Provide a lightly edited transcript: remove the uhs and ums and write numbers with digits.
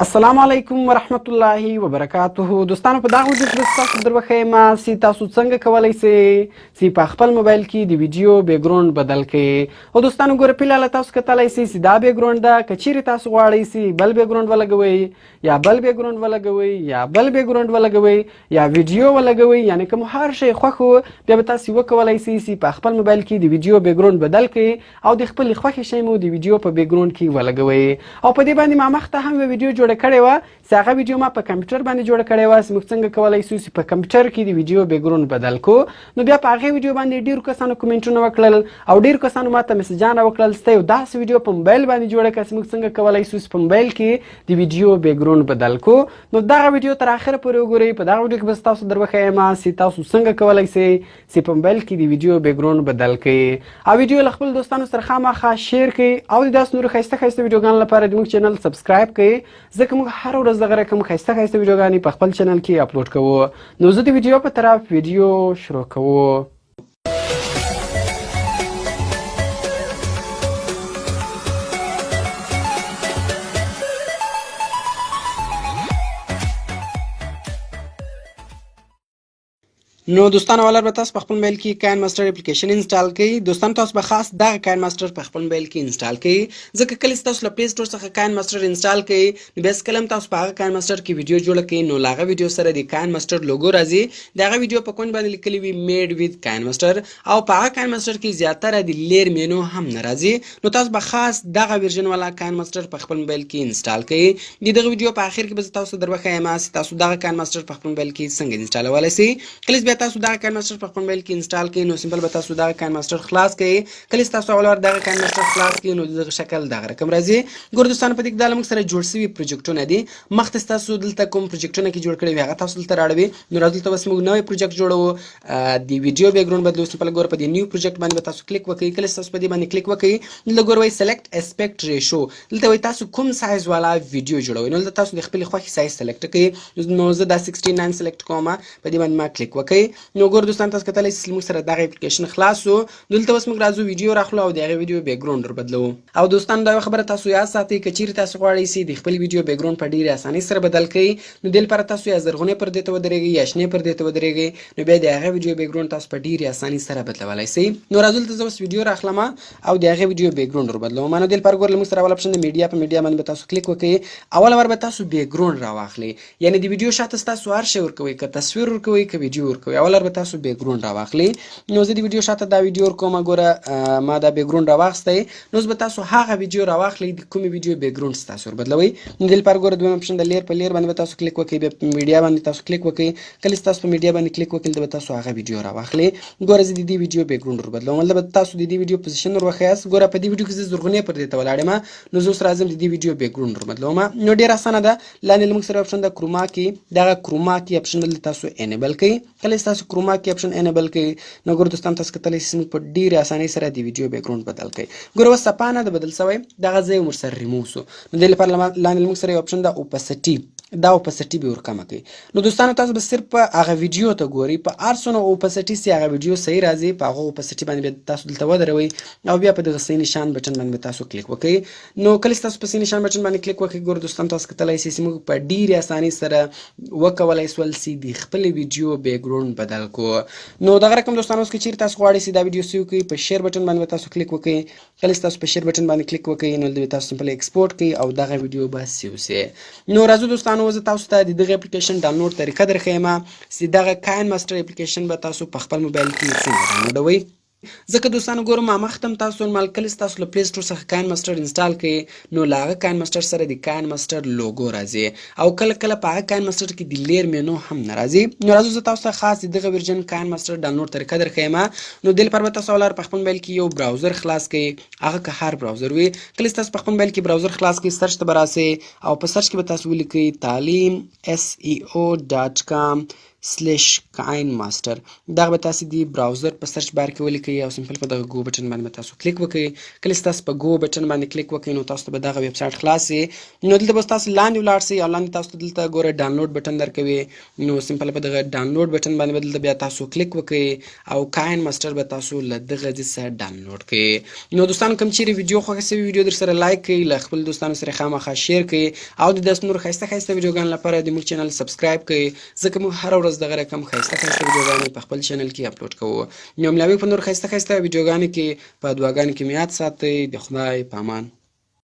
السلام علیکم ورحمت الله وبرکاته. دوستانو، په دغه ویډیو کې تاسو در وښیم چې تاسو څنګه کولی شئ چې په خپل موبایل کې د ویډیو بیکګراوند بدل کړئ. او دوستانو، ګوره، پیلاله تاسو کتلی شئ چې دا بیکګراوند ده. که چیرې تاسو غواړئ چې بل بیکګراوند ولګوئ یا بل بیکګراوند ولګوئ یا بل بیکګراوند ولګوئ یا ویډیو ولګوئ، یعنی کوم هر شی خوښ و، بیا به تاسو وکولای شئ چې په خپل موبایل کې د ویډیو بیکګراوند بدل کړئ او د خپلې خوښې شی مو د ویډیو په بیکګراوند کې ولګوئ. او په دې باندې ما مخته هم یوه ویډیو جوړه کړې وه چې هغه ویډیو ما په کمپیوټر باندې جوړه کړې وه چې موږ څنګه کولی شو چې په کمپیوټر کې د ویډیو بیکګراوند بدل کو. نو بیا په هغې ویډیو باندې ډیرو کسانو کومنټونه وکړل او ډیرو کسانو ماته میسجان وکړل چې ته یو داسې ویډیو په موبایل باندې جوړه کړه چې موږ څنګه کولی شو چې په موبایل کې د ویډیو بیکګراوند بدل کو. نو دغه ویډیو تر اخره پورې وګورئ. په دغه ویډیو کې به تاسو در وښیم چې تاسو څنګه کولی شئ چې په موبایل کې د ویډیو بیکګراوند بدل کړئ او ویډیو له خپل دوستانو سره خامخا share کړئ او د داسې نورو ښایسته ښایسته ویډیوګانو لپاره د موږ چینل subscribe کړئ، ځکه موږ هره ورځ دغه رقم ښایسته ښایسته ویډیوګانې په خپل چینل کې اپلوډ کوو. نو زه د ویډیو په طرف ویډیو شروع کوو. نو دوستانو، اول به تاسو په خپل موبایل کې KineMaster اپلیکیشن install کړئ. دوستان، تاسو به خاص دغه KineMaster په خپل موبایل کې install کړئ، ځکه کله چې تاسو له Play Store څخه KineMaster install کړئ، نو بیا کله هم تاسو په هغه KineMaster کې ویډیو جوړه کړئ، نو له هغه ویډیو سره د KineMaster لوګو راځي. د هغه ویډیو په کونج باندې لیکلي وي "Made with KineMaster" او په هغه KineMaster کې زیاتره د layer menu هم نه راځي. نو تاسو به خاص دغه version والا KineMaster په خپل موبایل کې install کړئ. د دغه ویډیو په اخر کې به زه تاسو در وښایم چې تاسو دغه KineMaster په خپل موبایل کې څنګه انسټالولی شئ. کله چې بیا تاسو دغه KineMaster په خپل موبایل کې install کړئ، نو simple به تاسو دغه KineMaster خلاص کړئ. کله چې تاسو اول وار دغه KineMaster خلاص کړئ، نو دغه شکل دغه رقم راځي. ګور دوستانو، په دې کې دا له موږ سره جوړ شوي پروجیکټونه دي. مخته تاسو دلته کوم پروجیکټونه کې جوړ کړی وي، هغه تاسو دلته راړوي. نو راځو، دلته اوس موږ نوی پروجیکټ جوړوو، د ویډیو بیکګراوند بدلو. Simple ګور، په دې new project باندې به تاسو کلیک وکړئ. کله چې تاسو په دې باندې کلیک وکړئ، دلته ګور وایي "Select aspect ratio". دلته وایي تاسو کوم سایز والا ویډیو جوړوئ. نو دلته تاسو د خپلې خوښې سایز select کړئ. نو زه دا 16:9 select کوم، په دې باندې ما کلیک وکړئ. نو ګور دوستان، تاسو کتلی شئ موږ سره دغه اپلیکیشن خلاص سو. دلته اوس موږ راځو، ویډیو راخلو او د هغې ویډیو بیکګراوند ور بدلوو. او دوستان، دا یوه خبره تاسو یاد ساتئ، که چیرې تاسو غواړئ چې د خپل ویډیو بیکګراوند په ډېرې اسانۍ سره بدل کړئ، نو دې لپاره تاسو یا زرغونې پردې ته ودرېږئ یا شنې پردې ته ودرېږئ، نو بیا د هغې ویډیو بیکګراوند تاسو په ډېرې اسانۍ سره بدلولی شئ. نو راځو، دلته زه اوس ویډیو راخلم او د هغې ویډیو بیکګراوند ور بدلوم. نو دې لپاره ګور، له موږ سره اول اپشن د میډیا، په میډیا باندې به تاسو کلیک وکړئ. اول ور به تاسو بیکګراوند راواخلئ، یعنی د ویډیو شاته تاسو هر شی ورکوئ، که تصویر ورکوئ، که ویډیو ورکوئ، اول به تاسو بیکګراوند راواخلئ. نو زه د ویډیو شاته دا ویډیو ورکوم. ګوره، ما دا بیکګراوند راواخستی. نو اوس به تاسو هغه ویډیو راواخلئ د کومې ویډیو بیکګراوند تاسو ور بدلوئ. نو دې لپاره ګوره، دویم اپشن د layer، په layer باندې به تاسو کلیک وکړئ، بیا په میډیا باندې تاسو کلیک وکړئ. کله چې تاسو په میډیا باندې کلیک وکړئ، دلته به تاسو هغه ویډیو راواخلئ. ګوره، زه د دې ویډیو بیکګراوند ور بدلوم. دلته به تاسو د دې ویډیو position ور وښیاست. ګوره، په دې ویډیو کې زه زرغونې پردې ته ولاړ یم. نو زه اوس راځم، د دې ویډیو بیکګراوند ور بدلوم. نو ډېر اسانه ده. لاندې له موږ سره اپشن د chroma key، دغه chroma key اپشن دلته تاسو enable کړئ. کله چې تاسو chroma key اپشن enable کړئ، نو ګور دوستان، تاسو کتلی شئ موږ په ډېرې اسانۍ سره د ویډیو بیکګراوند بدل کړئ. ګوره، اوس څپانه ده بدل سوی، دغه ځای ور سره ریموو سو. نو دې لپاره لاندې له موږ سره یو اپشن د opacity، دا opacity به ورکمه کړئ. نو دوستانو، تاسو به صرف په هغه ویډیو ته ګورئ، په هر څونه opacity چې هغه ویډیو صحیح راځي، په هغه opacity باندې بیا تاسو دلته ودروئ او بیا په دغه صحیح نشان بټن باندې به تاسو کلیک وکړئ. نو کله چې تاسو په صحیح نشان بټن باندې کلیک وکړئ، ګور دوستان، تاسو کتلی شئ چې موږ په ډېرې اسانۍ سره وکولای سول چې د خپلې ویډیو بیکګراوند بدل کړو. نو دغه رقم دوستانو، اوس که چیرې تاسو غواړئ چې دا ویډیو save کړئ، په share بټن باندې به تاسو کلیک وکړئ. کله چې تاسو په share بټن باندې کلیک وکړئ، نو دلته تاسو simple export کړئ او دغه ویډیو به save سي. نو راځو دوستانو، زه تاسو ته د دغه اپلیکیشن ډاونلوډ طریقه درښیم چې دغه KineMaster اپلیکیشن به تاسو په خپل موبایل کې څنګه ډاونلوډوئ. ځکه دوستانو، ګورم، ما مخته هم تاسو مال کله چې تاسو له Play Store څخه KineMaster install کړئ، نو له هغه KineMaster سره د KineMaster لوګو راځي او کله کله په هغه KineMaster کې د layer menu هم نه راځي. نو راځو، زه تاسو ته خاص د دغه version KineMaster download طریقه درښیم. نو دې لپاره به تاسو اول په خپل موبایل کې یو browser خلاص کړئ، هغه که هر browser وي. کله چې تاسو په خپل موبایل کې browser خلاص کړئ، search ته به راسئ او په search کې به تاسو ولیکئ talimseo.com. سلیش کاین ماستر. دغه به تاسو دی براوزر په سرچ بار کې ولیکئ او سمپل په دغه ګو بټن باندې به تاسو کلیک وکړئ. کله چې تاسو په ګو بټن باندې کلیک وکړئ نو تاسو ته به دغه ویب سایټ خلاص شي. نو دلته به تاسو لاندې ولاړ شئ او لاندې تاسو ته دلته ګوره ډانلوډ بټن درکوي. نو سمپل په دغه ډانلوډ بټن باندې به دلته بیا تاسو کلیک وکړئ او کاین ماستر به تاسو له دغه ځای څخه ډانلوډ کړئ. نو دوستانو کوم چیرې ویډیو خوښه شوې ویډیو در سره لایک کړئ، له خپل دوستانو سره خامخا شیر کړئ او د داسې نور ښایسته ښایسته ویډیوګانو لپاره د موږ چینل سبسکرایب کړئ، ځکه موږ هره ورځ دغه رقم ښایسته ښایسته ویډیوګانې په خپل چینل کې اپلوډ کوو. نو ملاوي په نور ښایسته ښایسته ویډیوګانو کې په دعاګانو کې مې یاد ساتئ. د خدای په امان.